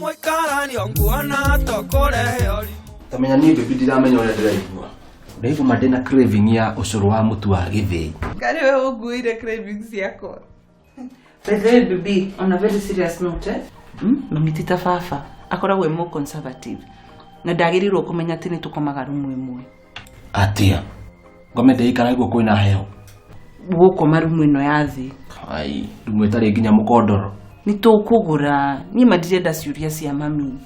Mũikaranio nguona tũkũrehe ũrimũ. Tamenya niĩ baby ndiramenya ũrĩa ndĩraigua. Ndaigua ma ndĩna craving ya ũcũrũ wa mũtu wa gĩthĩi. Karĩ we ũnguĩire cravings ciakwa. By the way, baby, on a very serious note, eh? Mami ti ta baba akoragwo e mũ conservative na ndagĩrĩirwo kũmenya atĩ nĩ tũkomaga rumu ĩmwe. Atia. Ngome ndĩikara iguo kwĩna heho. Gũkoma rumu ĩno ya thĩ. Ai, rumu ĩtarĩ nginya mũkondoro. Nĩ tũkũgũra. Niĩ ma ndirenda ciũria cia mami.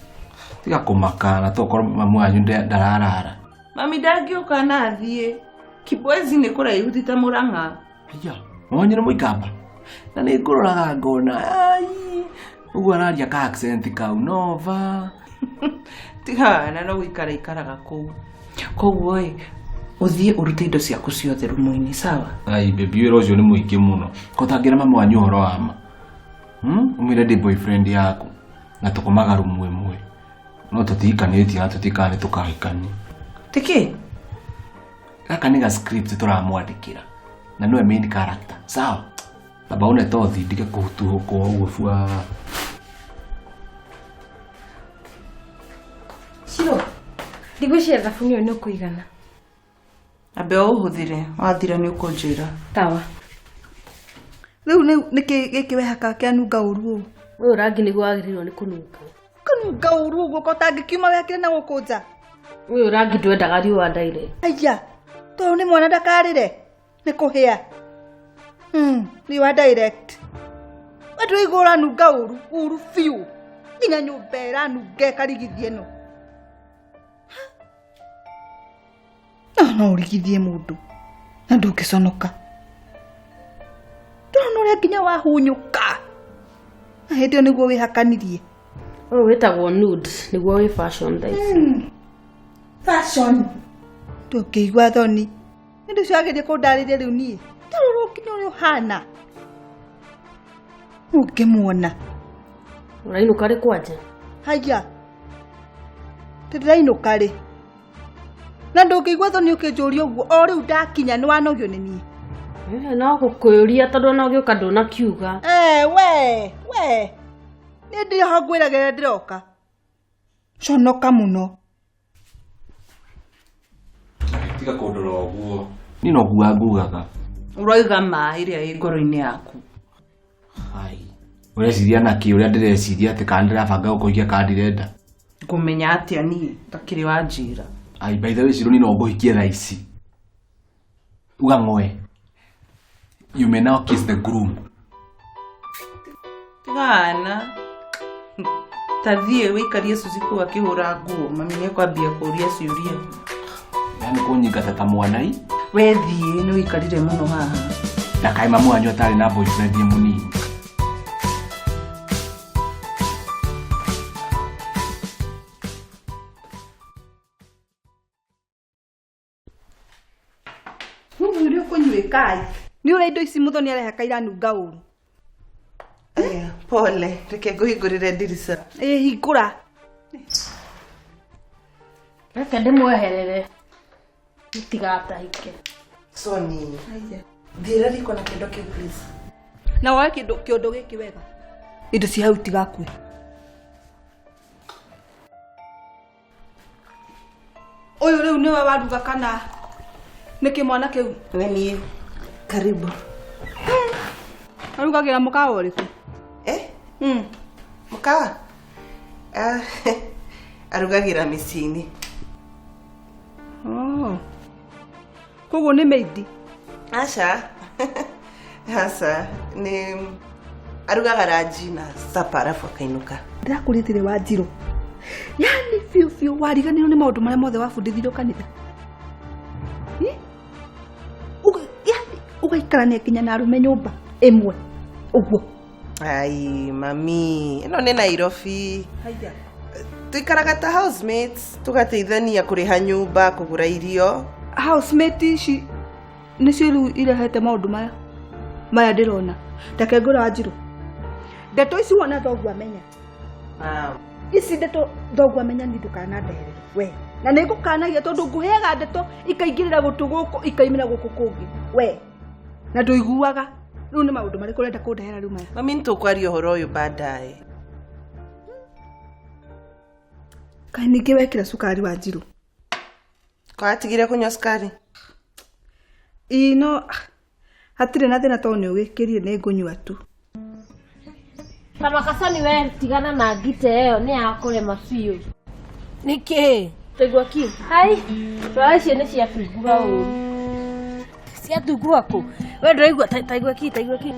Tiga kũmaka na tokorwo mamu wanyu ndararara. Mami ndangĩũka na athiĩ. Kibwezi nĩ kũraihu ti ta Mũrang'a. Aya, mama wanyu nĩ mũikamba. Na nĩ ngũroraga ngona ai ũguo araria ka accent kau nova. Tiga wana no gũikara ikaraga kũu. Koguo ĩ, ũthiĩ ũrute indo ciaku ciothe rumu-inĩ, sawa? Ai baby wĩra ũcio nĩ mũingĩ mũno. Ko ũtangĩra mama wanyu ũhoro wa ma. Ũmwĩre ndĩ boyfriend yaku na tũkomaga rumu ĩmwe. No tũtihikanĩtie na tũtikana nĩ tũkahikania. Tĩkĩ? Gaka nĩ ga script tũramwandĩkĩra na nĩwe main character. Sawa? Amba une tothi ndige kũhutuhũkwo ũguo bua. Ciro, ndigwĩciria thabuni ũyũ nĩ ũkũigana. Ambe ũhũthĩre, wathira nĩ ũkũnjĩra. Sawa. Rĩu nĩkĩ gĩkĩ wehaka kĩanunga ũru ũũ? Ũyũ rangi nĩguo wagĩrĩirwo nĩ kũnunga. Kũnunga ũru ũguo ko ũtangĩkiuma wekĩre na gũkũ nja. Ũyũ rangi ndwendaga riũa direct. Aya, tondũ nĩ mwana ndakarĩre nĩ kũhĩa. Riũa direct. We ndũraigua ũranunga ũru, ũru biũ. Nginya nyũmba ĩranunga ĩkarigithia ĩno. No, no ũrigithie mũndũ na ndũngĩconoka. Ndũrona ũrĩa nginya wahunyũka. Na hĩndĩ ĩyo nĩguo wĩhakanirie. Ũyũ wĩtagwo nude, nĩguo wĩ fashion thaa ici. Fashion. Ndũngĩigua thoni. Nĩ ũndũ ũcio wagĩrĩire kũndarĩria rĩu niĩ. Tarora nginya ũrĩa ũhana. Ũngĩmuona. Ũrainũka rĩ kwanja? Haya. Ndĩrainũka rĩ. Na ndũngĩigua thoni ũkĩnjũria ũguo o rĩu ndakinya nĩ wanogio nĩ niĩ. No gũkũria tondũ ona ũgĩũka ndũnakiuga. We, we. Niĩ ndirĩ ho ngwĩragĩra ndĩroka. Conoka mũno. Tiga kũndora ũguo. Niĩ no kuga ngugaga. Ũroiga ma ĩrĩa ĩ ngoro-inĩ yaku. Ai. Ũreciria nakĩ ũrĩa ndĩreciria atĩ kana ndĩrabanga gũkũhikia kana ndirenda? Ngũmenya atĩa niĩ ũtakĩrĩ wanjĩra? Ai, by the way, Ciro, niĩ no ngũhikie thaa ici. Uga ng'oe. You may now kiss the groom. Tigana. Ta thiĩ wĩikarie Suzy kũu akĩhũra nguo, mami nĩekwambia kũũria ciũria. Yaani kũnyingata ta mwana i? We thiĩ, nĩ wĩikarire mũno haha. Na kaĩ mamu wanyu atarĩ na boyfriend ye mũnini. Mũndũ ũrĩa ũkũnyuĩka ĩ. Nĩ ũrĩa indo ici Mũthoni arehaka iranunga ũru. Aya, pole, reke ngũhingũrĩre ndirica. Ĩ, hingũra. Reke ndĩmweherere. Mũtigatahike. Soni. Thiĩra riko na kĩondo kĩu please. Na woe kĩondo gĩkĩ wega. Indo ci hau itigakue. Ũyũ rĩu nĩwe waruga kana nĩ kĩmwana kĩu? Nĩ niĩ. Karibu. Arugagĩra mũkawa ũrĩkũ? Mũkawa? Arugagĩra mĩciĩ-inĩ. Oh. Koguo nĩ maid? Aca. Aca, nĩ arugaga ranji na supper arabu akainũka. Ndĩrakũrĩtire wa Njirũ. Yaani biũ biũ wariganĩirwo nĩ maũndũ marĩa mothe wabundithirio kanitha. Yaani ũgaikarania nginya na arũme nyũmba ĩmwe ũguo. Ai, mami, ĩno nĩ Nairobi. Haiya. Tũikaraga ta housemates, tũgateithania kũrĩha nyũmba, kũgũra irio. Housemate ici nĩcio rĩu irehete maũndũ maya maya ndĩrona. Reke ngũre wa Njirũ. Ndeto ici wona thoguo amenya. Ici ndeto thoguo amenya ni ndũkanandeherere we. Na nĩ ngũkanagia tondũ ngũheaga ndeto ikaingĩrĩra gũtũ gũkũ ikaimĩra gũkũ kũngĩ we. Na ndũiguaga. Rĩu nĩ maũndũ marĩkũ ũrenda kũndehera rĩu maya? Mami, nĩ tũkwaria ũhoro ũyũ baadaye. Kaĩ ningĩ wekĩra cukari wa Njirũ? Kwatigire kunyua cukari? Ii no hatirĩ na thĩna tondũ nĩ ũgĩkĩrire nĩ ngũnyua tu. Tamakasani we tigana na ngite ĩyo nĩ yakũrema biũ. Nĩkĩ? Taigua ki. Hai, ndwara icio nĩ ciatunguha ũru. Ciatunguha kũ? We ndũraigua taigua ki, taigua ki.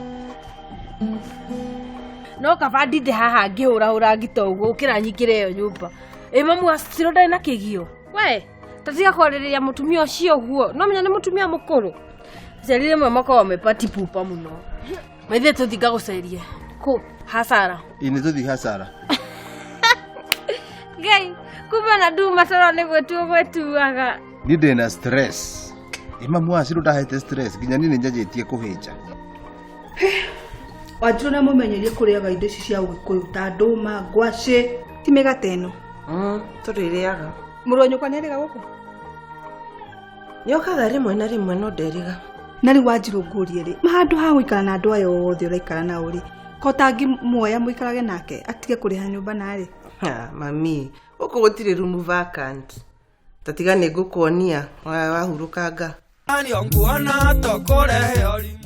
No kaba ndinde haha ngĩhũrahũra ngita ũguo gũkĩra nyingĩre ĩyo nyũmba. Ĩ mamu wa Ciro ndarĩ na kĩgio. We, tatiga kwarĩrĩria mũtumia ũcio ũguo. No menya nĩ mũtumia mũkũrũ. Aciari rĩmwe makoragwo me party pooper mũno. Maithe tũthiĩ ngagũcerie. Kũ? Hasara. Ĩ nĩ tũthiĩ hasara. Ngai, kumbe na nduma toro nĩ gwĩtua gwĩtuaga. Niĩ ndĩna stress. Ĩ mamu wa Ciro ndahete stress nginya niĩ nĩ njanjĩtie kũhĩnja. Wanjirũ nĩ amũmenyerie kũrĩaga indo ici cia ũgĩkũyũ ta ndũma, ngwacĩ, ti mĩgate ĩno. Tũrĩrĩaga. Mũrũ wa nyũkwa nĩarĩga gũkũ? Nĩokaga rĩmwe na rĩmwe no nderĩga. Na rĩu Wanjirũ ngũrie rĩ, handũ ha gũikara na andũ aya othe ũraikara nao rĩ, ko ũtangĩmuoya mũikarage nake atige kũrĩha nyũmba narĩ? Ha, mami, gũkũ gũtirĩ room vacant. Tatiga nĩ ngũkuonia wahurũkanga. Nguona tũkũrehe ũrimũ.